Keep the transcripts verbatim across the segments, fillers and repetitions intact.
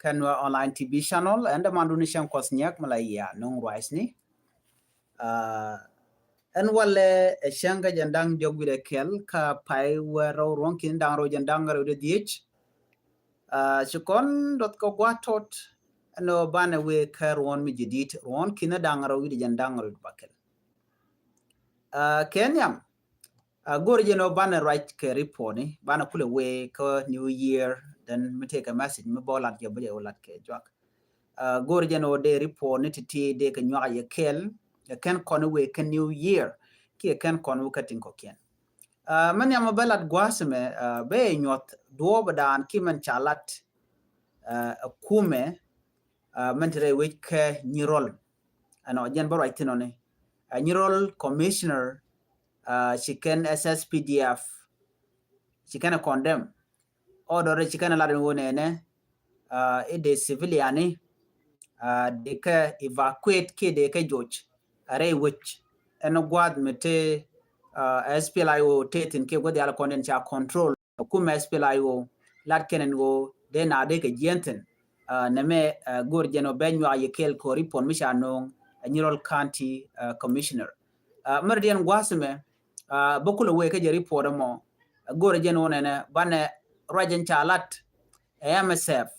kɛn wä online T V channel, ɛn dämandu ni cäŋ Kuɔth Nyak mi la yia nuŋ ruacni. Ɛn walɛ ɛ cäŋ kä jɛn da̱ŋ diɔk wi̱dɛ kɛl kä pay wä rɛw ruɔ̱n ki̱n da̱ŋ rɛw jɛn da̱ŋ rɛw wi̱dɛ dhiec. Ci kɔn duɔth kɛ gua̱a̱th tɔt ɛn ɣöö banɛ wëë kä ruɔ̱n mi ji̱ di̱t ruɔ̱n ki̱n da̱ŋ rɛw wi̱dɛ jɛn da̱ŋ rɛw wi̱dɛ bakɛl. Kɛ nhiam, go̱o̱rɛ jɛn ɣöö banɛ ruac kɛ report ni, banɛ kulɛ wee kä New Year, then mi tëëkɛ message mi bä lat jɛ bä jɛ wä lat kɛ juak. Go̱o̱rɛ jɛn ɣöö dee report ni ti̱ti̱ dee kɛ nyuak yɛ kɛɛl, kɛ kɛn kɔn wee kä New Year kiɛ kɛn kɔn wä kä tin kɔ̱kiɛn. Mɛ nhiam bä lat gua̱a̱th mɛ bɛ nyuɔth duɔɔp daan ki mɛn ca lat ɛ kumɛ mɛn ti rɛy wec kɛ Nyirol. Ɛnɔ jɛn bä ruac thin ɔni. Nyirol commissioner ci kɛn S S P D F ci kɛn ɛ condemn. Order ci kɛn ɛ lat in wä nɛnɛ i̱ dee civilian ni dee kɛ evacuate kiɛ dee kɛ joc a rɛy wec. Ɛn gua̱a̱th mi te S P L A I O te thin kiɛ gua̱th yal kɔn den ca control. Kumɛ S P L A I O lat kɛn ɛn ɣöö dee na dee kɛ jiɛn thin. Nɛmɛ go̱o̱r jɛn ɣöö bɛ nyuak yɛ kɛɛl kɛ report mi ca no̱o̱ŋ ɛ Nyirol County commissioner. Mɛr diɛn gua̱a̱th mɛ bä kulɛ wee kä jɛ report ɛmɔ. Go̱o̱r jɛn ɣöö nɛnɛ banɛ ruac ɛn ca lat ɛ M S F.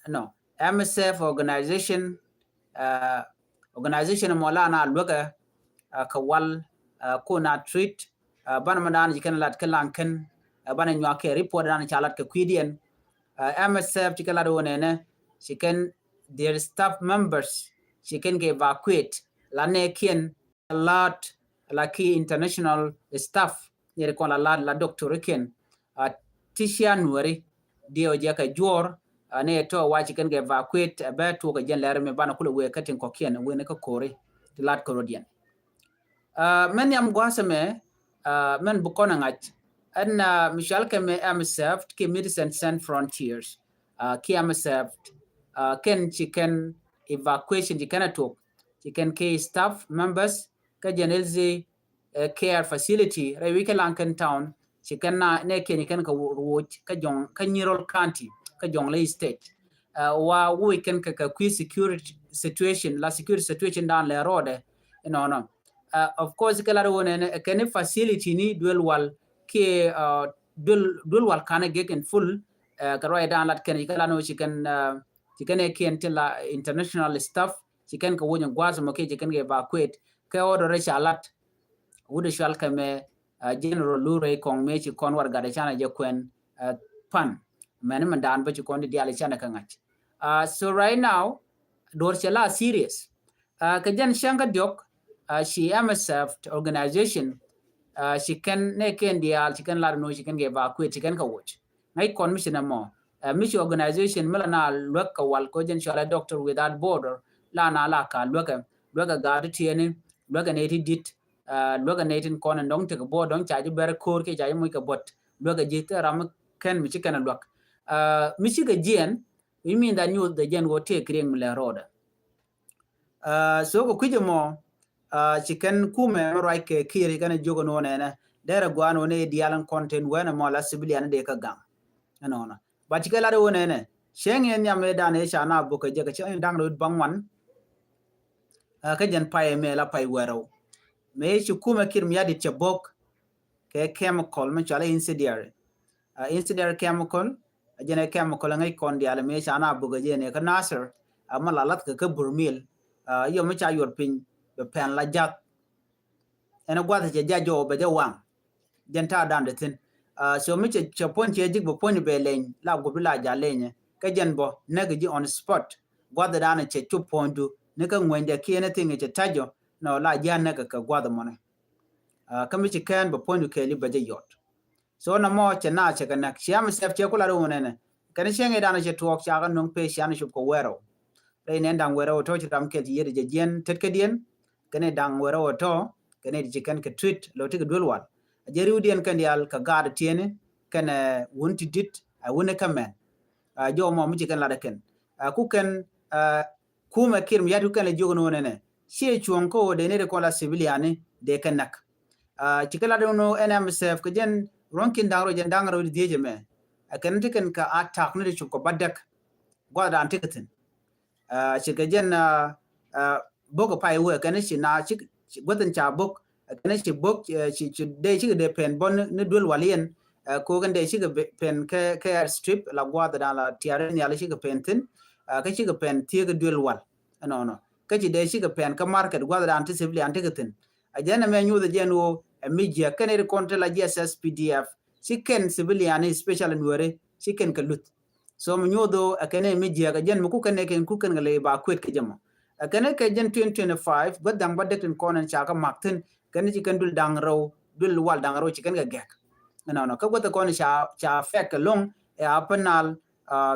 No, M S F organization organization mɔ la na luäkɛ kɛ wal ko na treat banɛ mɛ daan ci kɛn lat kä laŋ kɛn banɛ nyuak kɛ report daan ca lat kɛ kui̱diɛn. M S F ci kɛ lat wä nɛnɛ ci kɛn their staff members ci kɛn kɛ evacuate la nɛ kiɛn lat la ki international staff ni ri kɔn la lat la doctor kiɛn. Ti cia nuɔri diɛ wä jɛ kɛ juɔr ni tɔ wa ci kɛn kɛ evacuate bɛ tuɔk kɛ jɛn lɛr mi banɛ kulɛ wee kä tin kɔkiɛn wen kä kori ti lat kɛ rodiɛn. Mɛn yam gua̱a̱th mɛ mɛn bi kɔn ŋa̱c ɛn mi cual kɛ mɛ M S F ki Medicine Sans Frontiers ki M S F kɛn ci kɛn evacuation ci kɛn a tuɔk ci kɛn ki staff members kä jɛn healthy care facility rɛy wi̱c kä Lankan Town ci kɛn na nɛ kiɛn ci kɛn kɛ woc kä jɔŋ kä Nyirol County kä Jonglei State. Wa woc kɛn kɛ kɛ kui̱ security situation la security situation dan lɛ rɔɔdɛ inɔnɔ. Of course kɛ lat wä nɛnɛ kɛn ni facility ni duel wal kiɛ duel wal kanɛ gek in full. Kɛ ruac dan lat kɛn ci kɛ lat ni wä ci kɛn ci kɛn ɛ kiɛn ti la international staff ci kɛn kɛ woc in gua̱a̱th mɔ kiɛ ci kɛn kɛ evacuate kɛ order ca lat. Wut ɛ cual kɛ mɛ General Lurey Kɔŋ mëë ci kɔn warɛgak ɛ canɛ jɛ kuɛn pan mɛn mɛn daan bä ci kɔn di diaal ɛ canɛ kɛ ŋa̱c. So right now duɔr cɛ la serious. Kɛ jɛn cäŋ kä diɔk ci M S F organization ci kɛn nɛ kɛn diaal ci kɛn lar nu ci kɛn kɛ evacuate ci kɛn kɛ woc. Ŋäc kɔn mi ci nɛ mɔ mi ci organization mi la na luäk kɛ wal kɔ jɛn cualɛ Doctor Without Border la na la ka luäkɛ luäkɛ gaat ti tiɛni luäkɛ nɛ ti dit luäkɛ nɛ tin kɔn in dɔŋ tekɛ buɔt dɔŋ ca ji̱ bɛr ko̱r kiɛ ca ji̱ moc kɛ buɔt luäkɛ ji̱ kɛ ram kɛn mi ci kɛn luäk. Mi ci kɛ jiɛn wi̱c min dhan nyuth dɛ jɛn wä tëë kiriɛŋ mi lɛ rɔɔdɛ. So kɛ kui̱c ɛmɔ ci kɛn kumɛ mi ruac kɛ kiɛri kɛn jiök ɛn wä nɛnɛ derɛ guan wä ni diaal in kɔn tin wɛn ɛmɔ la civilian dee kä gaŋ. Ɛnɔnɔ ba ci kɛ lat wä nɛnɛ cieŋ in nhiam ëë dan ëë ca na buk kɛ jɛ kɛ cieŋ in daŋ rot baŋ wan. Kä jɛn pay mɛ la pay wɛrɛw mëë ci kumɛ kir mi yadit cɛ bok kɛ chemical mi cɔal incendiary. Incendiary chemical a jɛn ɛ chemical ŋäc kɔn diaal mëë ca na buk kɛ jɛ ni kä Nasir. Ama la lath kɛ kä burmil yɔ mi ca yuɔr piny bɛ pɛn la jath. Ɛn guath cɛ ja jɔw bɛ jɛ waŋ. Jɛn ta̱a̱ dan de thin. So mi cɛ cɛ puɔ̱ny cɛ jik bɛ puɔ̱ny bɛ leny la gup di la ja lenyɛ kä jɛn bɔ näk ji on spot. Guath dan cɛ cup puɔ̱nydu ni kä ŋuenydɛ kiɛ ni thiŋ cɛ ta̱jɔ nɔ la ji̱ a näk kɛ guath mɔnɛ. Kä mi ci kɛn bɛ puɔ̱nydu kɛɛli bɛ jɛ yɔt. So na mɔ cɛ na cɛ kɛ näk ci M S F cɛ kula ri wunɛnɛ kɛn cieŋ idan cɛ tuɔɔk ca kɛ nuŋ pee cian cop kɛ wɛrɛw. Rɛy nɛn daŋ wɛrɛw tɔ ci ram kɛl ci yet jɛ jiɛn tet kɛ diɛn. Kɛn idaŋ wɛrɛw tɔ kɛn ici kɛn kɛ treat lɔ ti kɛ duel wal. A jɛ riwdiɛn kɛn dial kɛ gaat tiɛni kɛn wun ti dit a wun kä mɛn. Jɔw mɔ mi ci kɛn lat kɛn ku kɛn kumɛ kir mi yat ku kɛn lɛ jiök ni wunɛnɛ ciɛ cuɔ̱ŋ kä wä dee ni ri kɔn la civilian ni dee kɛ näk. Ci kɛ lat wun ɛn M S F kɛ jɛn ruɔ̱ŋ kin daŋ rɔ jɛn daŋ rɔ di dhiec ɛmɛ. Ɛ kɛn ti kɛn kɛ attack ni di cop kɛ ba däk. gua̱th dan ti kɛ thi̱n. Ci kɛ jɛn bok pay wee kɛn ci na ci guäthin ca bok kɛn ci bok ci dee ci kɛ dee pɛn bɔ ni duel wal yɛn. Ko kɛn dee ci kɛ pɛn kɛ air strip la gua̱th dan la tiari nhial ci kɛ pɛn thi̱n. Kä ci kɛ pɛn thiek duel wal ɛnɔnɔ kä ci dee ci kɛ pɛn kä market gua̱th dan ti civilian ti kɛ thi̱n. A jɛn ɛmɛ nyuuth a jɛn wo ɛ mi jiɛ kɛn iri kɔn ti la jiɛ S S P D F ci kɛn civilian, especially Nuɛri, ci kɛn kɛ luth. So mi nyuuth wo ɛ kɛn ɛ mi jiɛ kɛ jɛn mi ku kɛn ɛ kɛn ku kɛn kɛ lɛ evacuate kɛ jɛ mɔ. Ɛ kɛn ɛ kɛ jɛn twenty twenty-five gua̱th da̱ŋ bä dek tin kɔn ɛn ca kɛ mak thi̱n kɛn ci kɛn dul da̱ŋ rɛw dul wal da̱ŋ rɛw ci kɛn kɛ gɛk. Ɛnɔnɔ kä guäth kɔn ca ca affect kɛ loŋ ɛ Upper Nile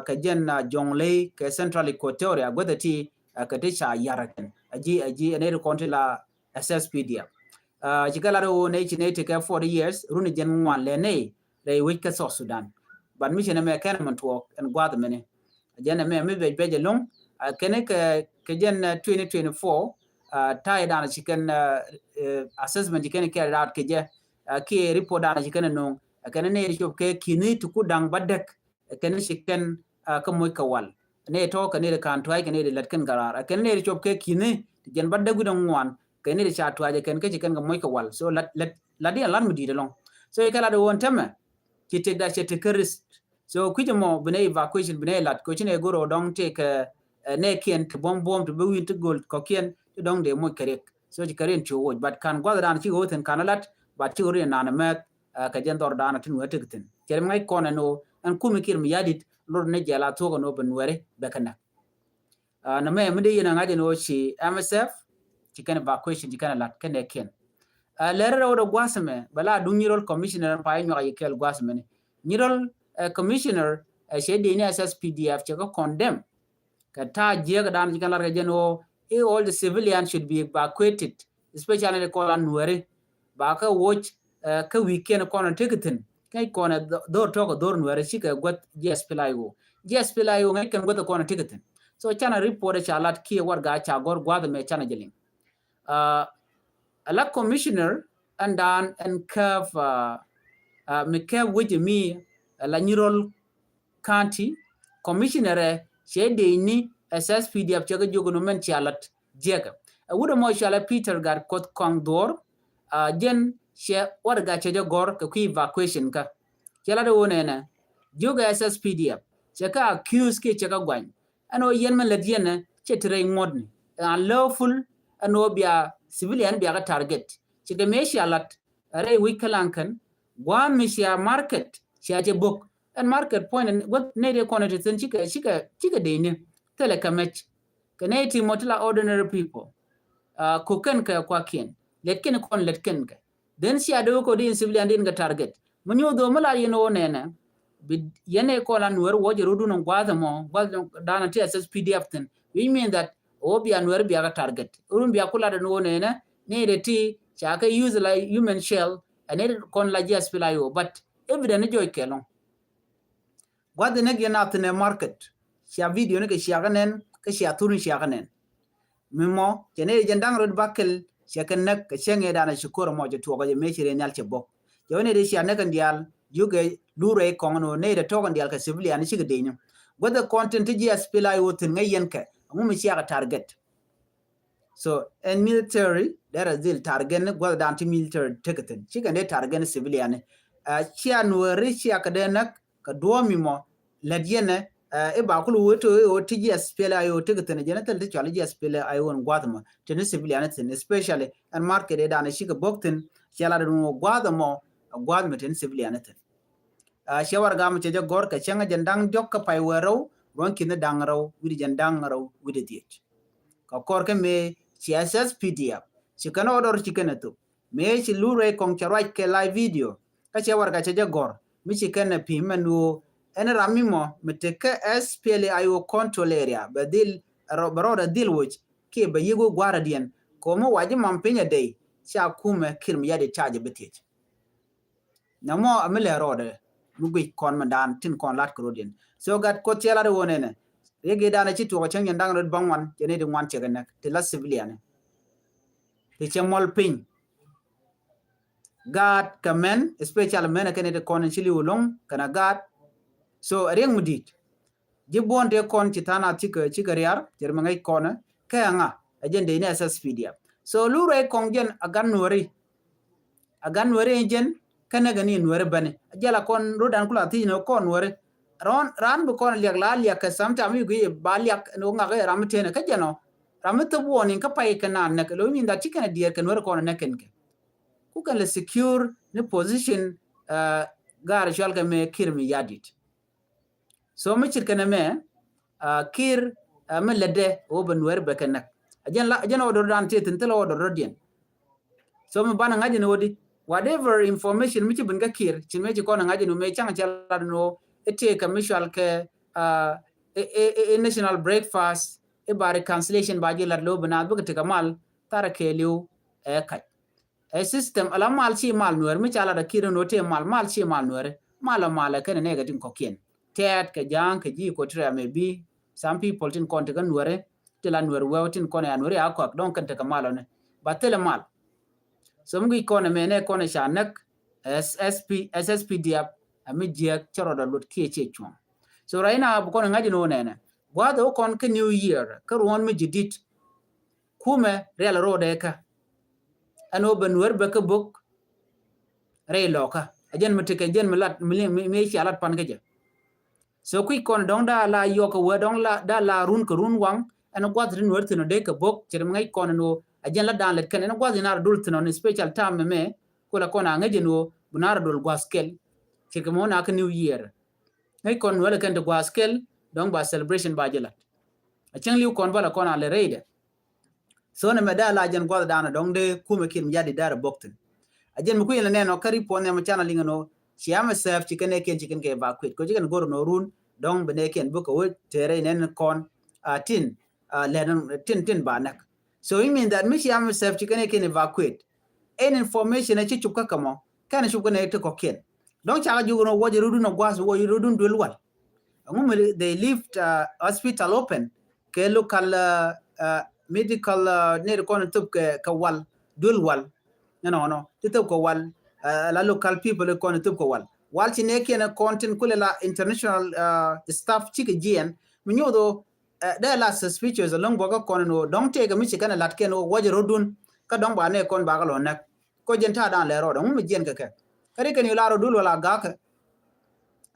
kɛ jɛn Jonglei kɛ Central Equatoria guäth ti kɛ ti ca yar kɛn a ji̱ a ji̱ ɛn iri kɔn ti la S S P D F. Ci kɛ lat ɣöö nɛy ci nɛy tekɛ forty years run jɛn ŋuan lɛ nɛy rɛy wec kä South Sudan. But mi ci nɛ mɛ kɛn mɛn tuɔɔk ɛn gua̱th mɛni. Jɛn ɛmɛ mi bɛc bɛc ɛlɔ̱ŋ kɛn kɛ kɛ jɛn twenty twenty-four ta̱yɛ dan ci kɛn assessment ci kɛn carried out kɛ jɛ kiɛ report dan ci kɛn no̱o̱ŋ kɛn nɛy cop kɛ ki̱ni ti ku da̱ŋ bä däk kɛn ci kɛn kä moc kɛ wal. Nɛy tɔ̱ kɛ nɛy kan tua̱c kɛ nɛy lät kɛn garar kɛn nɛy cop kɛ ki̱ni ti jɛn bä däk wi̱dɛ ŋuan kɛ nɛy ca tua̱c kɛn kä ci kɛn kɛ moc kɛ wal. So lat lat lat diɛn lat mi di̱i̱t ɛlɔ̱ŋ. So ikɛ lat ɛ ɣöö ɛn tämɛ ci tëkda cɛ tekɛ risk. So kui̱c ɛmɔ bi nɛy evacuation bi nɛy lat kɛ ci nɛy go̱r ɔ dɔ̱ŋ tëkɛ nɛy kiɛn ti buɔ̱m buɔ̱m ti bi wi̱n ti go̱l kɔ̱kiɛn ti dɔ̱ŋ dee moc kɛ riɛk. So ci kɛ riɛn ci woc but kan gua̱th dan ci ɣöö thi̱n kan lat but ci ɣöö riɛn nan mɛth kɛ jɛn dhɔr dan tin wee tek thi̱n. Cɛ ri mi ŋa̱c kɔn ɛn ɣöö ɛn kumi kiɛr mi ya̱di̱t lot ni jɛl a thuɔ̱k ɛn ɣöö bi Nuɛri bɛ kɛ näk. Nɛ mɛ mi dee yɛn a ŋa̱c ɛn ɣöö ci M S F ci kɛn evacuation ci kɛn a lat kɛn ɛ kiɛn. Lɛr rɛw dɛ gua̱th mɛ bɛ la duŋ nyirol commissioner ɛn pay nyuak yi kɛɛl gua̱th mɛ ni nyirol commissioner cɛ dee ni S S P D F cɛ kä condemn. Kɛ ta̱a̱ jiɛk dan ci kɛn lat kɛ jɛn ɣöö all the civilian should be evacuated, especially the kɔn la Nuɛri. Ba kä woc kä wi̱i̱ kiɛn kɔn ti kɛ thi̱n kɛ kɔn dhor tɔk dhor Nuɛri ci kɛ guäth G S P L I O. G S P L I O ŋäc kɛn guäth kɔn ti kɛ thi̱n. So canɛ report ca lat kiɛ warga ca gɔr gua̱th mɛ canɛ jɛ liŋ. Ala commissioner ɛn dan ɛn käp mi käp wec mi ala nyirol County commissioner ɛ cɛ dee ni S S P D F cɛ kɛ jiök ni mɛn cia lat jiɛkɛ. Ɛ wut ɛmɔ cɔalɛ Peter Gat Kuoth Kɔŋ Dhuɔr. Jɛn cɛ warga cɛ jɛ gɔr kɛ kui̱ evacuation kä. Cɛ lat ɛ wun ɛnɛ jiök ɛ S S P D F cɛ kɛ accuse kiɛ cɛ kɛ guany. Ɛn ɣöö yɛn mɛn lät yɛn ɛ cɛ ti rɛy ŋuɔ̱tni ɛ unlawful. Ɛn ɣöö bia civilian bia kɛ target. Cɛ kɛ mëë cia lat ɛ rɛy wi̱c kä laŋ kɛn gua̱a̱n mi cia market cia cɛ bok. Ɛn market point ɛn guäth nɛy dee kɔn ɛ ti thi̱n cikɛ cikɛ cikɛ dee ni thilɛ kɛ mɛc. Kɛ nɛy ti mɔ ti la ordinary people. Kok kɛn kɛ kuakiɛn lɛt kɛn kɔn lɛt kɛn kɛ then cia dee wä kɔ di in civilian di in kɛ target. Mi nyuuth dhom mi lar yɛn ɣöö nɛnɛ bi yɛn ɛ kɔn la Nuɛr wä jɛ rudun in gua̱a̱th ɛmɔ gua̱a̱th dan ti S S P D F thi̱n, which mean that ɣöö bia Nuɛr bia kɛ target run bia ku lat in ɣöö nɛnɛ ni dee ti ca kɛ use la human shell. Ɛn ni kɔn la G S P L I O but evidence ni jɔc kɛ lɔŋ. Gua̱th in ni giɛn a thi̱n ɛ market cia video ni kɛ cia kɛ nɛn kɛ cia thur ni cia kɛ nɛn. Mi mɔ cɛ nɛy di jɛn da̱ŋ rot bakɛl cɛ kɛ näk kɛ cäŋ ëë danɛ ci ko̱r ɛmɔ cɛ tuɔɔk ɛ jɛ mëë ci rɛy nhial cɛ bok. Cɛ wä nɛy di cia näk kɛn diaal yukɛ lurɛ i̱ kɔŋ ni wä nɛy di tɔk kɛn diaal kɛ civilian cikɛ dee nyɔ. Guäth ɛ kɔn tin ti ji̱ S P L I O thi̱n ŋäc yɛn kɛ ɛŋu mi cia kɛ target. So ɛn military derɛ dhil target ni guäth dan ti military tekɛ thi̱n cikɛ dee target ni civilian ni. Cia Nuɛri cia kɛ dee näk kɛ duɔ̱ɔ̱p mi mɔ lät yɛn ɛ i̱ ba kul wee to i̱ wee ti ji̱ S P L I O ti kɛ thi̱n jɛn thil ti cɔal ji̱ S P L I O in gua̱th mɔ ti ni civilian thi̱n especially ɛn market i̱ dan i̱ cikɛ bok thi̱n. Cɛ lat in wee gua̱th mɔ gua̱th mɔ ti ni civilian thi̱n. Cɛ warɛga mɔ cɛ jɛ gɔr kɛ cäŋ jɛn da̱ŋ diɔ̱k kä pay wee rɛw ruɔ̱n ki̱n da̱ŋ rɛw wi̱cdɛ jɛn da̱ŋ rɛw wi̱cdɛ dhiec. Kɛ kɔr kä mëë ci S S P D F ci kɛn order ci kɛn ɛ thop. Mëë ci lurɛ kɔŋ cɛ ruac kɛ live video kä cɛ warɛga cɛ jɛ gɔr mi ci kɛn ɛ pi̱i̱m mɛn ɣöö ɛn ram mi mɔ mi tekɛ S P L I O control area bɛ dhil bɛ rɔɔdɛ dhil woc kiɛ bɛ yiëk wä gua̱a̱r adiɛn kɛ ɣöö mi wac imam piny adɛy. Ca kumɛ Kiir Mayardit ca jɛ bi thiec. Namɔ a mi lɛ rɔɔdɛ mi guic kɔn mɛn dan tin kɔn lat kɛ rɔɔdiɛn. So Gat Kuoth cɛ lat ɣöö nɛnɛ riɛk i̱ dan a ci tuɔk a cäŋ yɛn da̱ŋ rɔɔd baŋ wan cɛ nɛy di ŋuan cɛ kɛ näk ti la civilian. Ti cɛ mɔl piny. Gaat kɛ mɛn especially mɛn ɛ kɛn iti kɔn in ci li̱w loŋ kɛn a gaat. So ɛ riɛk mi di̱i̱t. Ji̱ buɔ̱n tëë kɔn ci tha̱a̱ŋ a cikɛ, cikɛ riar, cɛ ri mi ŋäc kɔn ɛ, kɛ ɛ ŋa, ɛ jɛn dee ni S S P D F. So lu rɛy kɔŋ jɛn a gan nuɛri. A gan nuɛri jɛn, kɛnɛ kɛ ni nuɛri bäni. A jɛl a kɔn rot an kula thiec ni kɔn nuɛri. Raan, raan bi kɔn liak la liak kɛ sometime mi gui ba liak ni ŋak ɛ ram mi tënɛ kä jɛn ɔ. Ram mi thop warning kä pay kɛ naan nɛk. Lo mi nda ci kɛn a diɛɛr kɛ nuɛri kɔn nɛk kɛn kɛ. Ku kɛn lɛ secure ni position, uh, gaar cual kɛ mɛ Kiir Mayardit. So mi cit kɛn ɛmɛ, uh, Kiir, uh, mi lätdɛ wä bɛ nuɛri bɛ kɛ näk. A jɛn la, a jɛn order dan tëë thi̱n thilɛ order rɔ̱diɛn. So mi banɛ ŋa̱c ni wä di, whatever information mi ci ben kä Kiir, ci mi ci kɔn ŋa̱c ni wä mi caŋ cɛ lat ni wä, i̱ tëë kɛ mi cual kɛ, uh, i̱, i̱, i̱, i̱ national breakfast, i̱ ba reconciliation ba ji̱ lat lo bi naath bikɛ tekɛ mal, tharɛ kɛɛliw, ɛ kac. Ɛ system, ala mal ci mal nuɛr, mi ca lat a Kiir ni wä tëë mal, mal ci mal nuɛr, mal a mal ɛ kɛn ɛ nɛɛkɛ tin kɔkiɛn. Tɛɛt kɛ ja̱a̱ŋ kɛ ji̱ Equatoria maybe, some people tin kɔn tekɛ nuɛri, ti la nuɛri wɛw tin kɔn ya nuɛri a kɔak, dɔ̱ŋ kɛn tekɛ mal ɔni. Ba thilɛ mal. So mi guic kɔn ɛmɛ nɛ kɔn ɛ ca näk, S S P, S S P D F, ɛ mi jiɛk cɛ rɔɔdɛ luɔt kiɛ ciɛ cuɔ̱ŋ. So right now, bi kɔn ɛ ŋa̱c ni wä nɛnɛ. Gua̱a̱th ɛ wä kɔn kä New Year, kä ruɔ̱n mi ji̱ di̱t. Kumɛ rial rɔɔdɛ kä. Ɛn wä bɛ nuɛr bɛ kä bok. Rɛy lɔkä. Ɛ jɛn mi tekɛ jɛn mi lat, mi, mi, mi cia lat pan kä jɛ. So kui̱ kɔn dɔ̱ŋ da la yɔk kɛ wee dɔ̱ŋ la, da la run kɛ run waŋ, ɛn gua̱th ti nuɔr thi̱n ɔ dee kɛ bok, cɛ ri mi ŋäc kɔn ɛn ɣöö, a jɛn la da̱a̱n lɛt kɛn, ɛn gua̱th in a rɛ dol thi̱n ɔ ni special time mɛ mɛ, ku la kɔn a ŋäc ɛn ɣöö, bi na rɛ dol gua̱th kɛl, cɛ kɛ mɔ na kä New Year. Ŋäc kɔn nuɔr lɛ kɛn ti gua̱th kɛl, dɔ̱ŋ ba celebration ba jɛ lat. A cäŋ li̱w kɔn ba la kɔn a lɛ rɛydɛ. So nɛ mɛ dee la jɛn guath danɔ dɔŋ dee kumɛ kiɛn mi jadi dee rɛ bok thi̱n. A jɛn mi kui̱n lɛ nɛn ɔ kä ri puɔn nɛ mɛ canɛ liŋɛ nɔ. Cia mɛ sɛf ci kɛn nɛ kiɛn ci kɛn kɛ evacuate. Kɔ ci kɛn gor nɔ run dɔŋ bi nɛ kiɛn bok kɛ wä tɛrɛ inɛn kɔn. A tin, a lɛ tin, tin ba nɛk. So it mean that mi cia mɛ sɛf ci kɛn nɛ kiɛn evacuate. Ɛn information ɛ ci cup kä kɛ mɔ. Kɛn cup kɛn nɛ ti kɔkiɛn. Dɔŋ cakɛ jok nɔ wä jɛ rudun ɔ guath wä rudun duel wal. Ɛŋu mi they left, uh, hospital open kɛ local, uh, uh, medical, uh, ni ri kɔn thop kɛ, kɛ wal, duel wal. Nɛ nɔ nɔ ti thop kɛ wal, uh, la local people kɔn thop kɛ wal. Wal ci nɛ kiɛn kɔn tin kulɛ la international, uh, staff cikɛ jiɛn mi nyuth wä, uh, dee la suspicious along bɔkä kɔn ni wä dɔŋ tëëkɛ mi ci kɛn lat kɛn wä wä jɛ rɔdun kä dɔŋ ba nɛ kɔn bakɛ lɔ näk. Kɔ jɛn ta̱a̱ da̱a̱n lɛ rɔɔdɛ ŋu mi jiɛn kɛ kɛ. Kä ri kɛn yu la rɔ dul wala ga̱a̱kɛ.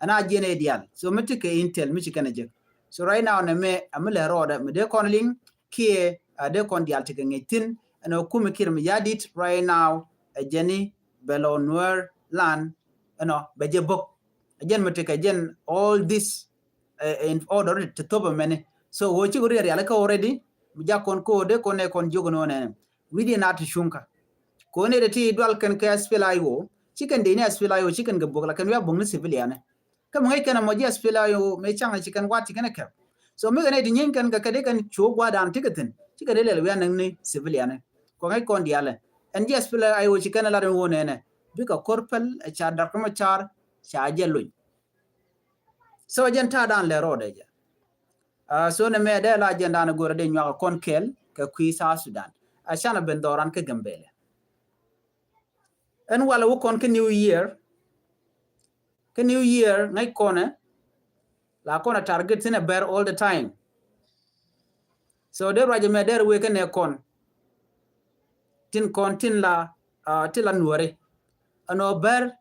Ɛn a jiɛn ɛ diaal. So mi ti kɛ intel mi ci kɛn ɛ jek. So right now nɛ mɛ a mi lɛ rɔɔdɛ mi dee kɔn liŋ kiɛ a dee kɔn diaal ti kɛ ŋi̱c thi̱n. Ɛn ɔ kumi Kiir mi ya̱di̱t right now ɛ jɛni bɛ lɔ nuɛr lan. Ɛn ɔ bɛ jɛ bok. Ɛ jɛn mi ti kɛ jɛn all this, uh, in order ti thop ɛmɛni. So wä ci kɛ ri rial kɛ already. Mi jak kɔn kɛ wä dee kɔn nɛ kɔn jiök ɛn wä nɛnɛ. Wi̱diɛn a ti cuŋkä. Kɔn nɛ dee ti dual kɛn kɛ S P L A I O. Ci kɛn dee ni S P L A I O ci kɛn kɛ bok la kɛn wi̱i̱ a bok ni civilian. Kä mi ŋäc kɛn a mɔ ji̱ S P L A I O mi caŋ ci kɛn gua̱t ci kɛn ɛ kɛp. So mi kɛn nɛ ti nyieny kɛn kɛ kɛ dee kɛn cuɔ gua̱t dan ti kɛ thi̱n. Ci kɛn dee lɛl wi̱i̱ a näk ni civilian. Kɔ ŋäc kɔn diaalɛ. Ɛn ji̱ S P L A I O ci kɛn a lat ɛn wä nɛnɛ. Bikɛ kor päl ɛ ca dak kä mɔ car ca jɛ lony. So jɛn ta̱a̱ dan lɛ rɔɔdɛ jɛ. Uh, so nɛ mɛ dee la jɛn dan go̱rɛ dee nyuak kɔn kɛl kɛ kui̱ South Sudan. A canɛ ben dhɔran kä Gambɛlɛ. Ɛn walɛ wä kɔn kä New Year. Kä New Year ŋäc kɔnɛ la kɔnɛ target thin a bɛr all the time. So dee ruacɛ mɛ dee rɛ wee kä nɛ kɔn. Tin kɔn tin la, uh, tin la nuɔri. Ɛn ɔ bɛr,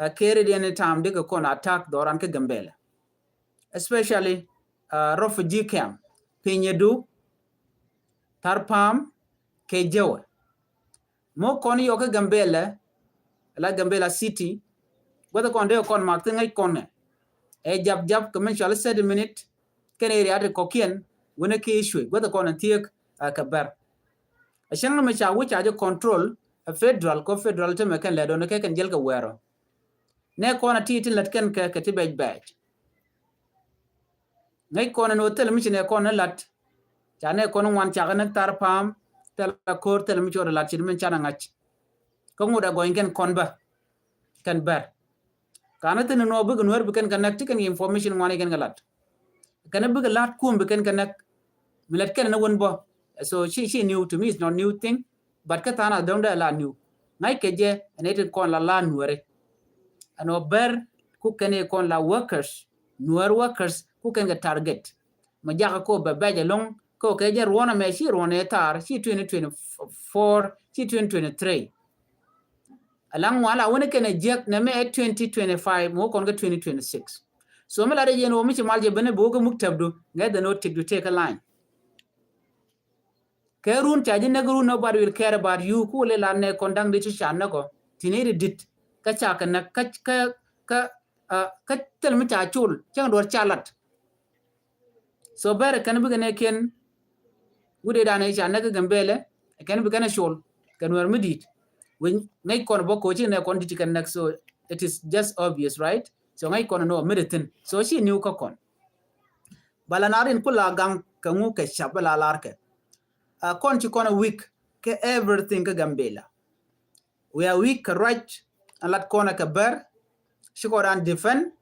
uh, kɛɛri di any time dikɛ kɔn attack dhɔran kä Gambɛlɛ. Especially, uh, refugee camp. Pinyɛdu, Tharpam, kɛ Jɛwɛ. Mɔ kɔn yɔk kä Gambɛlɛ, la Gambɛlɛ City. Guath kɔn dee kɔn mak thi ŋäc kɔn nɛ. Ɛ jap jap kɛ min cual thirty minute. Kɛn area ti kɔkiɛn, wänɛ ki issue. Guath kɔn thiek, uh, kɛ bɛr. A cäŋ mi ca wi̱c ca jɛ control, a federal, kɔ federal ti mɛ kɛn lɛ dɔn kɛ kɛn jɛl kɛ wɛɛrɔ. Nɛ kɔn a ti ti lät kɛn kɛ, kɛ ti bɛc bɛc. Ŋäc kɔn ni wä thil mi ci nɛ kɔn ni lat. Ca nɛ kɔn ŋuan cakɛ ni Tharpam, thil a ko̱r thil mi ci wä lat ci ni min can a ŋa̱c. Kä ŋut a gɔny kɛn kɔn bä. Kɛn bɛr. Ka ni thin ni wä bikɛ nuɛr bi kɛn kɛ näk ti kɛn information ŋuan i kɛn kɛ lat. Kɛn bikɛ lat kum bi kɛn kɛ näk. Mi lät kɛn ni wän bä. So ci, ci new to me, is not new thing. But kä tha̱a̱ŋ a dɔ̱ŋ dee la niw. Ŋa̱c kɛ jɛ ɛn iti kɔn la la nuɛri. Ɛn ɔ bɛr ku kɛn i kɔn la workers, nuɛr workers, ku kɛn kɛ target. Mɛ jakä ko bɛ bɛc ɛlɔ̱ŋ ko kɛ jɛ ruɔnɛ mɛ ci ruɔnɛ thar ci twenty twenty-four ci twenty twenty-three. Alaŋ ŋuan la wuni kɛn ɛ jiɛk nɛ mɛ twenty twenty-five mɛ wä kɔn kɛ twenty twenty-six. So mi la dee yɛn wä mi ci mal jɛ ben ɛ bi wä kɛ muk tɛpdu ŋɛ dhen wä tikdu tëë kɛ line. Kɛ run ca ji̱ näk run, nobody will care about you. Ku lɛ la nɛ kɔn da̱ŋ di ci ca näk ɔ ti ni ri dit kä ca kɛ näk kä kä kä kä thil mi ca col cäŋ duɔr ca lat. So bɛr kɛn bikɛ nɛ kiɛn wut ɛ dan ɛ ca näk kä Gambɛlɛ kɛn bikɛ nɛ col kɛ Nuɛr mi dit. Wec ŋäc kɔn bä ko ci nɛ kɔn dit ci kɛ näk. So it is just obvious, right? So ŋäc kɔn nɔ mi ri thin so ci niw kä kɔn. Bala na rin ku la gaŋ kɛ ŋu kɛ cap bä la lar kɛ. A kɔn ci kɔn a weak kɛ everything kä Gambɛlɛ. We are weak kɛ ruac. A lat kɔn a kɛ bɛr ci kɔn an defend.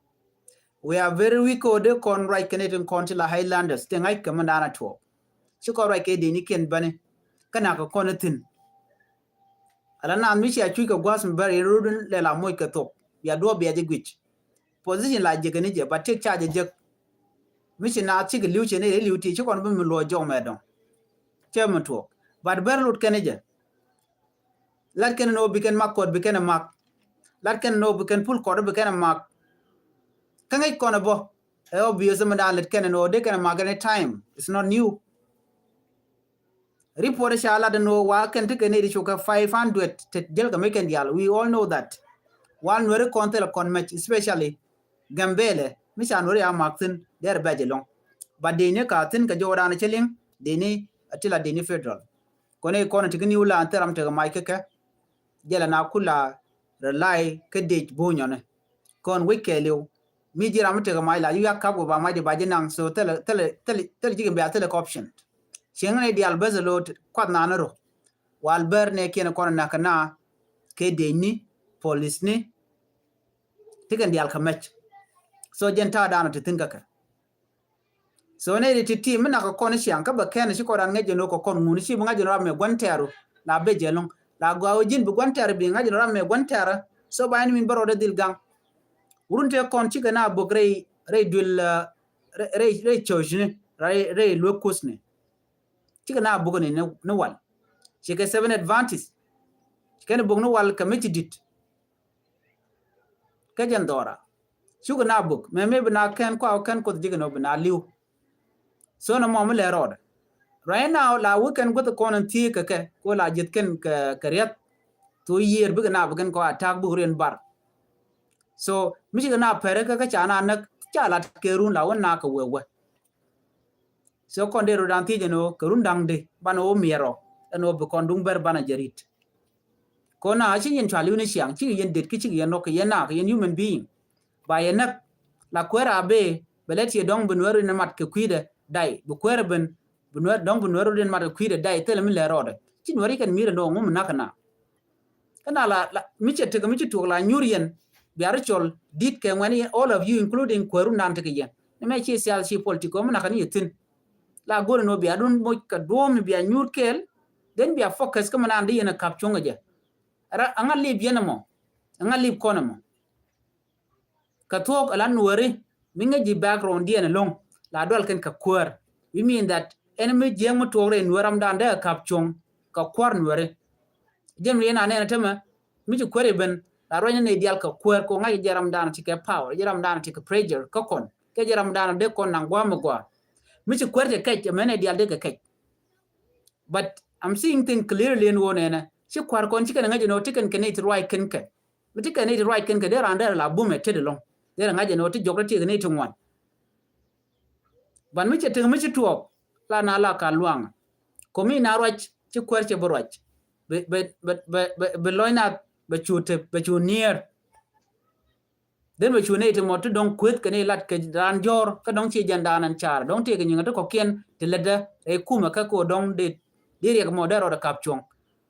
We are very weak kɛ wä dee kɔn ruac kɛ ni tin kɔn ci la Highlanders ti ŋa̱c kɛ mɛn dan a tuɔɔk. Ci kɔn ruac kɛ dee ni kiɛn bäni kä nak kɛ kɔn a thin. Ala naath mi cia cuc kɛ gua̱a̱th mi bär yɛn rot in lɛ la moc kɛ thok bia duɔ̱ɔ̱p bia jɛ guic. Position la jek kɛ ni jɛ ba tiek ca jɛ jek. Mi ci naath cikɛ li̱w cɛ ni yɛ li̱w ti ci kɔn bi mi luɔc jɔk mɛ dɔ̱ŋ. Cɛ mi tuɔɔk bat bär lot kɛn ni jɛ. Lat kɛn ni nɔ bi kɛn mak kɔt bi kɛn ɛ mak. Lat kɛn ni nɔ bi kɛn pul kɔt bi kɛn ɛ mak. Kä ŋäc kɔn ɛ bɔ ɛ obvious mi daan lät kɛn ni nɔ dee kɛn ɛ mak any time. It's not new. Report ca lat ɛn ɣöö wa kɛn ti kɛ nɛy ti cukɛ five hundred ti jäl kɛ mi kɛn diaal. We all know that. Wa Nuɛri kɔn thilɛ kɔn mɛc, especially Gambɛlɛ mi ca Nuɛri a mak thi̱n derɛ bɛc ɛlɔ̱ŋ. But dee ni ka thi̱n kɛ jɔwdan cɛ liŋ dee ni a ti la dee ni federal. Kɔn i̱ kɔn ti kɛ niw la an thil ram tekɛ mac kä kɛ jɛl ana kula rely kä dec bunyɔni. Kɔn wec kɛɛliw mi ji̱ ram mi tekɛ mac la yu ya kap wä ba mac di ba ji̱ naŋ. So thilɛ thilɛ thilɛ thilɛ ji̱ kɛ bia thilɛ kɛ option. Cieŋ ni diaal bäth lo̱o̱ kuath naan rɔ. Wal bär nɛ kiɛn kɔn nak na kɛ dec ni police ni. Ti kɛn diaal kɛ mɛc. So jɛn ta̱a̱ daanɔ ti thi̱n kä kɛ. So nɛ ri ti ti mi nak kɛ kɔn ciaŋ kä bɛ kɛn ci kɔn ran ŋäc jɛ nɔ kɛ kɔn ŋun ci bi ŋa̱c jɛ nɔ ram mɛ gua̱n tɛɛru la bɛ jɛ lɔŋ la gɔaa wä ji̱n bi gua̱n tɛɛru bi ŋa̱c jɛ nɔ ram mɛ gua̱n tɛɛru. So ba ɛn min bä rɔɔdɛ dhil gaŋ. Wurun tëë kɔn cikɛ na bök rɛy rɛy duël rɛy rɛy church ni rɛy rɛy luek kuth ni. Cikɛ na bök ni ni wal. Cikɛ seven advantage. Cikɛ ni bök ni wal kɛ mi ci dit. Kä jɛn dhɔra cuk na buk mɛ mi bi na kɛn kua kɛn kuoth ji̱k ni bi na li̱w. So ni mɔ mi lɛ rɔɔdɛ. Right now la weekend guth kɔn in thiee kɛ kɛ ko la ji̱th kɛn kɛ riɛth. Thok yiër bikɛ na bi kɛn kɔ attack buk riɛn bar. So mi cikɛ na pɛrɛ kɛ kä ca na näk ca lat kɛ run la wä na kɛ wewɛ. So kɔn dee rot dan thiec ɛn ɣöö kɛ run da̱ŋ di banɛ wä miɛt rɔ ɛn ɣöö bi kɔn duŋ bär banɛ jɛ rit. Kɔn na ci yɛn cua li̱w ni ciaŋ cikɛ yɛn det ki cikɛ yɛn nɔk kɛ yɛn na kɛ yɛn human being. Ba yɛ näk la kuäär a bee bɛ lɛ tiɛ dɔ̱ŋ bi nuɛɛr rot in mat kɛ kui̱dɛ day bi kuäär ben bi nuɛɛr dɔ̱ŋ bi nuɛɛr rot in mat kɛ kui̱dɛ day thilɛ mi lɛ rɔɔdɛ. Ci nuɛɛr ikɛn mi̱i̱r ɛn ɣöö ŋu mi näk kɛ na. Kä na la mi cɛ tekɛ mi ci tuɔk la nyuur yɛn bia ri cɔl dit kɛ ŋuɛni yɛn all of you including kuäärun dan tekɛ yɛn. Ni mɛ ci sial ci politiko mi nakä ni yɛ thi̱n. La go̱r ni wä bia dun moc kɛ duɔ̱ɔ̱m ni bia nyuur kɛɛl. Then bia focus kä mi naan di yɛn a kap cuɔ̱ŋ kɛ jɛ. Ra aŋa lip yɛn ɛmɔ aŋa lip kɔn ɛmɔ. Kɛ thuɔ̱k ala nuääri mi ŋäc ji̱ background diɛn ɛlɔ̱ŋ la dual kɛn kɛ kuäär. We mean that ɛn mi jiɛŋ mi tuɔɔk rɛy nuäär ramdan dee kɛ kap cuɔ̱ŋ kɛ kuäär nuääri. Jɛn mi riɛn anɛn tämɛ mi ci kuäär i̱ ben la ruany ni dial kɛ kuäär ko ŋa̱c jɛ ramdan ti kɛ power jɛ ramdan ti kɛ pressure kä kɔn kɛ jɛ ramdan dee kɔn naŋ gua̱a̱m mi gua̱a̱. Mi ci kuäär cɛ kɛc ɛmɛn ɛ dial dee kɛ kɛc. But I'm seeing thing clearly in won ɛnɛ ci kua̱r kɔn ci kɛn ŋäc ɛn ɔ ti kɛn kɛn it ruac kɛn kɛ. Mi ti kɛn it ruac kɛn kɛ dee ran dee la bum ɛ tet ɛlɔŋ dee ŋa̱c ɛn ɔ ti jɔk ti kɛn it ti ŋuan. But mi cɛ tiŋ mi ci tuɔɔk la na la ka luaŋ. Komi na ruac ci kua̱r cɛ bi ruac. Bi bi bi bi bi lɔny na bɛ cu tep bɛ cu nier. Then bɛ cu nɛy ti mɔ ti dɔ̱ŋ kueth kɛ ni lat kɛ raan jɔ̱ɔ̱r kä dɔ̱ŋ ci jɛn daan ɛn car dɔ̱ŋ tëëkɛ nyiŋä ti kɔ̱kiɛn ti lätdä rɛy kumɛ kä kɛ ɣöö dɔ̱ŋ dee dee riɛk mɔ dee rɔɔdɛ kap cuɔ̱ŋ.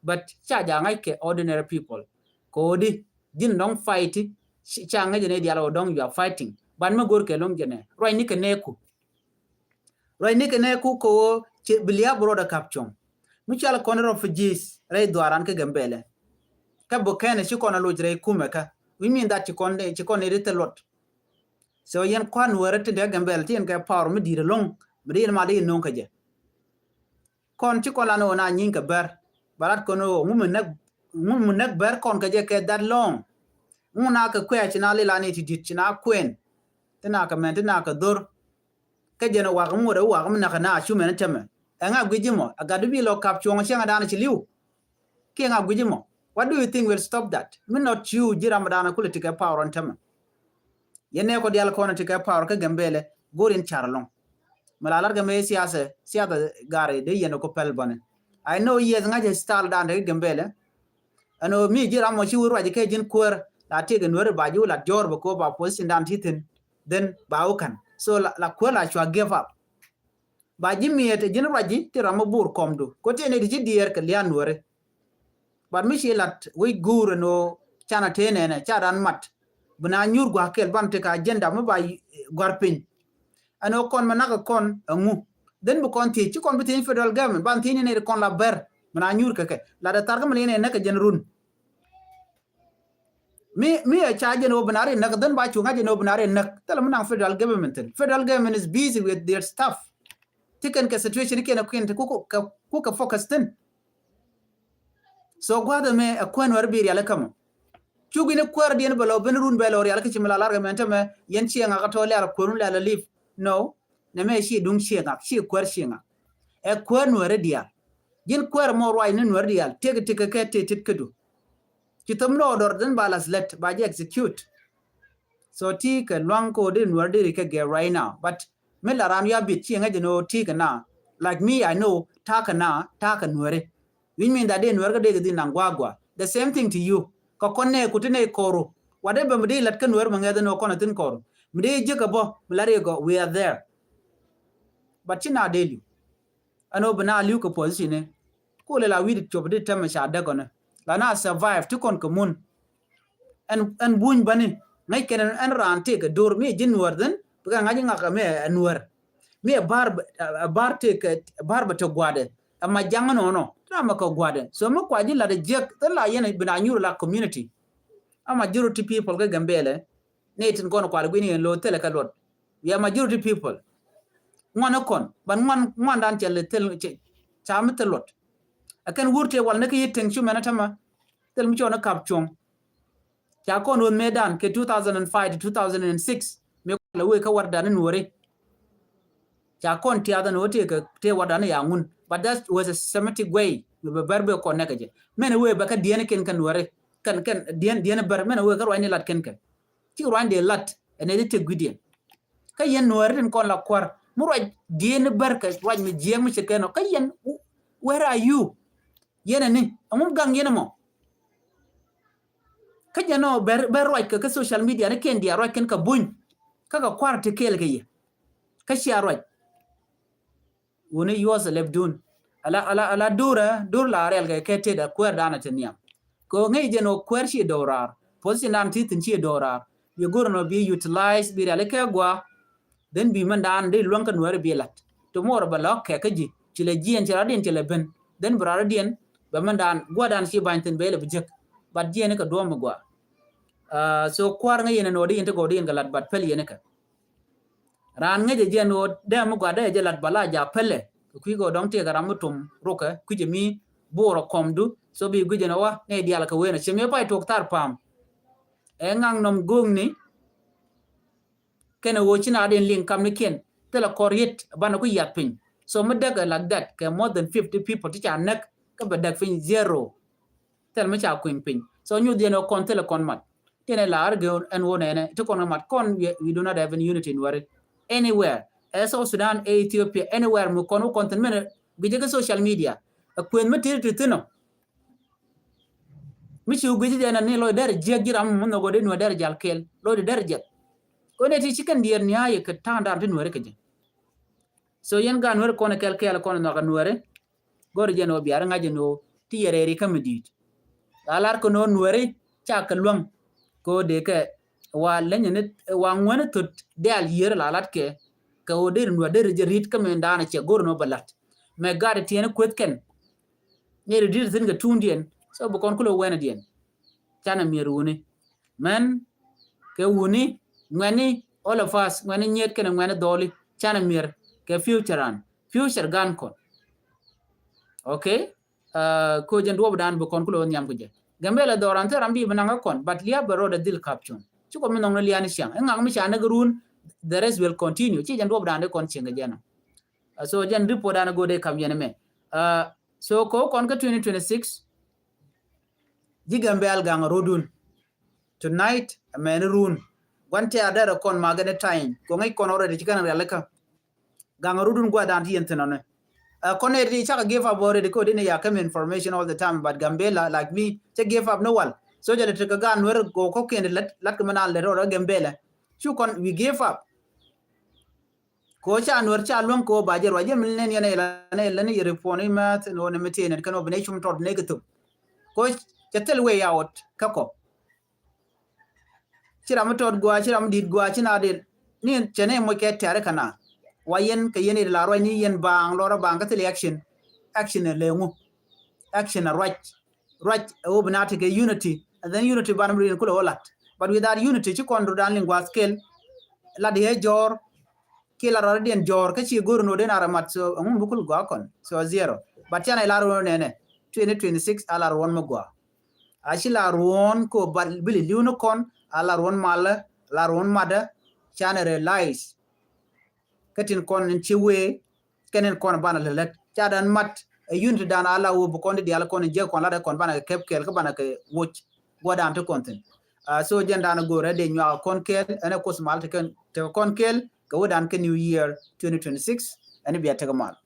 But ca ja̱ ŋa̱ckɛ ordinary people kɛ ɣöö di ji̱n dɔ̱ŋ fight ca ŋäcɛ ni diaal ɣöö dɔ̱ŋ you are fighting. But mi go̱r kɛ lo̱ŋ jɛnɛ ruacni kɛ nɛɛku. Ruacni kɛ nɛɛku kɛ ɣöö ci bi lia̱a̱ bi rɔɔdɛ kap cuɔ̱ŋ. Mi cual kɔn refugees rɛy dhuaaran kä Gambɛlɛ. Kä bi kɛn ci kɔn a loc rɛy kumɛ kä. We mean that ci kɔn ci kɔn ni ri thil luɔt. So yɛn kua̱r Nuäärä tin te Gambɛl tin kɛ power mi di̱i̱t ɛlɔ̱ŋ mi di yɛn ma di yɛn no̱o̱ŋ kɛ jɛ. Kɔn ci kɔn lan ɣöö na nyi̱i̱ŋ kɛ bɛr ba lat kɔn ɣöö ŋu mi näk, ŋu mi näk bɛr kɔn kɛ jɛ kɛ that long. Ŋu na kɛ kuɛ ci na lila ni ti di̱t ci na kuɛn. Ti na kɛ mɛn ti na kɛ dhor. Kä jɛn ɛ wak mi ŋot ɛ wak mi näk ɛ na cu mɛn ɛ tämɛ. Ɛ ŋa gui̱c ji̱ mɔ ɛ gat bi lɔ kap cuɔ̱ŋ cäŋ ɛ da̱a̱n ci li̱w. Kiɛ ŋa gui̱c ji̱ mɔ? What do you think will stop that? Mi nɔt cu ji̱ ram ɛ da̱a̱n ɛ kulɛ ti kɛ power ɔn tämɛ. Yɛn nɛ kɔ dial kɔn ti kɛ power kä Gambɛlɛ go̱r in car lɔŋ. Mi la lar kɛ mɛ siasa, siasa gari de yɛn ko pɛl bɔni. I know yes ŋa̱c style dan de Gambɛlɛ. Ɛn ɣöö mi ji̱ ram mɔ ci wur ruac kɛ ji̱n kuäär la tëëk in weri ba ji̱ wä lat jɔɔr bɛ ko ba position dan ti thin. Then ba wä kan. So la, la kuäär la cua give up. Ba ji̱ miɛt ji̱n ruac ji̱ ti ram mɔ bur kɔmdu. Ko tiɛn iti ci diɛɛr kɛ lian weri. But mi ci lat wi̱c guur ɛn ɣöö canɛ tëë nɛnɛ ca dan mat. Bi na nyuur gua̱a̱k kɛl ban tekɛ agenda mi ba gua̱r piny. Ɛn ɣöö kɔn mi nak kɔn ɛŋu. Then bi kɔn thiec ci kɔn bi thiec federal government ban thiec ni nɛy ti kɔn la bɛr mi na nyuur kɛ kɛ lat ɛ thar kä mi liɛn ɛ näk kɛ jɛn run. Mi mi ɛ ca jɛn ɣöö bi na ri näk then ba cu ŋa̱c jɛn ɣöö bi na ri näk thilɛ mi naŋ federal government thin. Federal government is busy with their stuff. Ti kɛn kɛ situation kɛn ɛ kuɛn ti kukɛ focus thin. So gua̱th ɛmɛ ɛ kuɛn wɛr bi rial ɛ kämɛ. Cuk in ɛ kuäär diɛn bɛ lɔ ben run bɛ lɔ rial kä ci mi la lar kɛ mɛn tämɛ yɛn ciɛ ŋak ɛ tɔ lial kuäär run lial ɛ live. No. Nɛ mɛ ci duŋ ciɛ ŋak ci kuäär ciɛ ŋak. Ɛ kuäär nuɛri dial. Ji̱n kuäär mɔ ruac ni nuɛri dial tëk tëk kɛ tet tet kädu. Ci thom ni order then ba las lɛt ba ji̱ execute. So ti kɛ luaŋ ko di nuɛri di ri kɛ gɛ right now but mi la ran ya bit ci ŋäc ni o ti kɛ na. Like me, I know ta kɛ na ta kɛ nuɛri. Which mean that dee nuɛr kä dee kɛ dhi naŋ gua̱a̱ gua̱a̱. The same thing to you. Kä kɔn nɛ ku ti nɛ kɔru. Whatever mi dee lat kä nuɛr mi ŋɛth ni o kɔn a thin kɔru. Mi dee jiäk a bɔ mi lat yɛ gɔ we are there. But ci na dee liu. Ɛn o bi na liu kɛ position ni. Ku lɛ la wi̱i̱ di cop di tɛmɛ ca däk ɔni. La na survive ti kɔn kɛ mun. Ɛn ɛn buny bäni ŋäc kɛn ɛn raan tëëk ɛ do̱r mi ji̱ nuäär dhin. Bikɛ ŋa̱c ŋak ɛmɛ ɛ nuäär. Mi ɛ ba̱r ɛ ba̱r tëëk ɛ ba̱r bɛ te gua̱dɛ. Ɛma jaŋ ɛnɔnɔ ti na mɛ kɛ gua̱dɛ so mi kua ji̱ lat ɛ jiäk thil la yɛn bi na nyuur la community. A majority people kä Gambɛlɛ ni tin kɔn kual guini yɛn lo̱o̱ thilɛ kɛ luɔt. We are majority people. Ŋuan ɛ kɔn ban ŋuan ŋuan dan cɛ lɛ thil ca mi thil luɔt. Ɛ kɛn wur tëë wal ni kä yi teŋ cu mɛn ɛ tämɛ. Thil mi cɔn ɛ kap cuɔ̱ŋ. Ca kɔn wä mëëdan kɛ two thousand and five to two thousand and six. Mëë kɔn lɛ wee kä wardan in wä ri. Ca kɔn tiath in wä tëë kɛ tëë wardan in ya ŋun. But that was a systematic way. Mi bɛ bɛr bɛ kɔn nɛkɛ jɛ mɛn wee bɛ kä diɛn kɛn kɛn wä ri. Kɛn kɛn diɛn diɛn bɛr mɛn wee kä ruany ni lat kɛn kɛ. Ci ruany dee lat ɛn ɛ di tëk guidiɛn. Kä yɛn nuääri tin kɔn la kuar mi ruac diɛn bɛr kɛ ruac mi jiɛk mi ce̱tkɛ nɔ kä yɛn. Where are you? Yɛn ɛni ɛŋu gaŋ yɛn ɛmɔ. Kä jɛn ɔ bɛ ruac kɛ kä social media ni kɛn diaal ruac kɛn kɛ buny. Kä kɛ kuar ti kɛɛl kɛ yɛ kä cia ruac. Wuni yuɔth lɛp dun ala ala ala durɛ dur la riɛl kɛ kɛ tet a kuɛɛr danɛ ti nhiam. Kɛ ŋäc jɛn ɔ kuɛɛr ci dɔw raar position dan ti thin ci dɔw raar. Bi go̱r nɔ bi utilize bi riɛl kɛ gua. Then bi mɛn dan di luäŋ kä nuɛɛri bi lat. Tomorrow bɛ lɔ kɛ kä ji̱ ci lɛ jiɛn ci radiɛn ci lɛ ben. Then bi radiɛn bɛ mɛn dan gua dan ci bany thin bɛ lɛ bi jek. But jiɛn kɛ duɔm mi gua. So kuar ŋäc yɛn nɔ di yɛn ti gɔw di yɛn kɛ lat but pɛl yɛn kɛ. Raan ŋäcɛ jiɛn ɣöö dee mi gɔaa dee jɛ lat bala ja pälɛ kɛ kui̱ kɛ ɣöö dɔ̱ŋ tëëkɛ ram mi tum rukɛ kui̱cɛ mi bo̱o̱rɔ kɔmdu. So bi gui̱cɛ ni wä nɛy diaal kɛ wen a cɛ mi pay tuɔk thar pa̱a̱m. Ɛ ŋaŋ nɔm go̱o̱ŋni. Kɛnɛ ɣöö ci na den liŋ kamnikiɛn thilɛ kɔr yet banɛ ku yath piny. So mi däk ɛ like that kɛ more than fifty people ti ca näk kä bɛ däk piny zero. Thil mi ca kui̱ny piny so nyuth yɛn ɛ kɔn thilɛ kɔn mat. Tiɛn ɛ la argue ɛn wä nɛnɛ ti kɔn mat kɔn we, we do not have any unity in wari. Anywhere ɛ South Sudan ɛ Ethiopia anywhere mi kɔn wä kɔn thin mɛnɛ gui̱cä kä social media. Ɛ kueth mi tiri ti thinɔ. Mi ci gui̱cä jɛ nɛ ni lɔc dɛr jiɛk ji̱ ram mi nhɔk ɔ di nuɛ dɛr jal kɛl lɔc di dɛr jiɛk. Kɔn ɛ ti ci kɛn diɛɛr ni a yɛ kɛ ta̱a̱ŋ da̱a̱n ti nuɛri kɛ jɛ. So yɛn gaat nuɛri kɔn ɛ kɛl kɛl kɔn ɛ nhɔk ɛ nuɛri. Go̱r jɛn ɣöö biar ŋa̱c ɛn ɣöö ti yɛ rɛɛri kä mi di̱i̱t. La lar kɛ nöö nuɛri ca kɛ luäŋ. Kɛ ɣöö dee kɛ wa leny ni wa ŋuäni thot diaal yiër la lat kɛ. Kɛ ɣöö deri nuɛr deri jɛ ri̱t kä mi daanɛ cɛ go̱r nöö bɛ lat. Mɛ gat tiɛni kueth kɛn. Nyɛ ri di̱t thi̱n kɛ tuundiɛn so bi kɔn kulɛ wɛnɛ diɛn. Canɛ miɛr wuni mɛn kɛ wuni ŋuɛni All of us, ŋuɛni nyiet kɛnɛ ŋuɛni dhɔli, canɛ mier kɛ future an, future gan kɔn. Okay? Uh, ko jɛn duɔp dan bi kɔn kulɛ wä nhiam kɛ jɛ. Gambela dhɔran thɛ ram bi bi naŋ kɔn, but liap bɛ rɔɔdɛ dhil kap cuɔn. Ci kɔ mi nhɔŋ ni liani ciaŋ. Ɛŋak mi ca ni kɛ run, the rest will continue. Ci jɛn duɔp dan di kɔn cieŋ kɛ jɛ na. Uh, so jɛn report dan go de kam yɛn mɛ. Uh, so ko kɔn kä twenty twenty-six, ji̱ Gambel gaŋ rudun. Tonight, a mɛn run. Guan tɛ̈r dɛr kɔn magɛ ni time. Ko ŋäc kɔn already ci kɛn rialikä. Gaŋ rudun guadan ti yɛn thin ɔnɛ. Uh, kɔn ɛ di cakɛ give up already ko di ni ya kɛm information all the time about Gambela, like me, cɛ give up ni wal. So jɛ lɛ tekɛ gan wer go kɔ kɛn lat, lat kɛ mɛ na lɛ rɔ Gambela. Cu kɔn, we give up. Ko ca nuɛr ca luäŋ ko ba jɛ ruac jɛ mi nen yɛn ila ne ila ne yɛ report ni mɛ thin wä ni mi tin kɛn wä bi ne cum tɔt ne kɛ thop. Ko cɛ thil way out kä kɔ. Ci ram mi tɔt gua, ci ram mi dit gua, ci na dil. Ni cɛ ne moc kɛ tɛri kana. Wa yɛn kɛ yɛn ila ruac ni yɛn baŋ lɔrɔ baŋ kä thil action. Action ɛ leŋu. Action a ruac. Ruac ɛ wä bi na tekɛ unity. And then unity ban mi rin kulɛ wä lat. But without unity, ci kɔn ru dan liŋ guath kel. Lat yɛ jɔr. Ki la rɔɔdiɛn jɔɔr kä ci go̱r nɔ den a rɔ mat, so ɛŋu mi bi kul gɔaa kɔn. So zero. But canɛ la ruɔn nɛnɛ twenty twenty-six a la ruɔn mi gɔaa. A ci la ruɔn ko bal bili liw ni kɔn a la ruɔn malä, la ruɔn madä, canɛ realize. Kä tin kɔn in ci wee kɛn in kɔn banɛ lɛ lät ca dan mat. Ɛ unity dan a la wee bi kɔn di dial kɔn in jek kɔn la dɛ kɔn banɛ kɛ kɛp kɛl kä banɛ kɛ woc. Guɔ dan ti kɔn thin. Uh, so jɛn dan go̱rɛ de nyuak kɔn kɛl ɛn ɛ kuoth mal ti kɛn ti kɔn kɛl kɛ wä dan kɛ New Year twenty twenty-six. Ɛn bia tekɛ mal.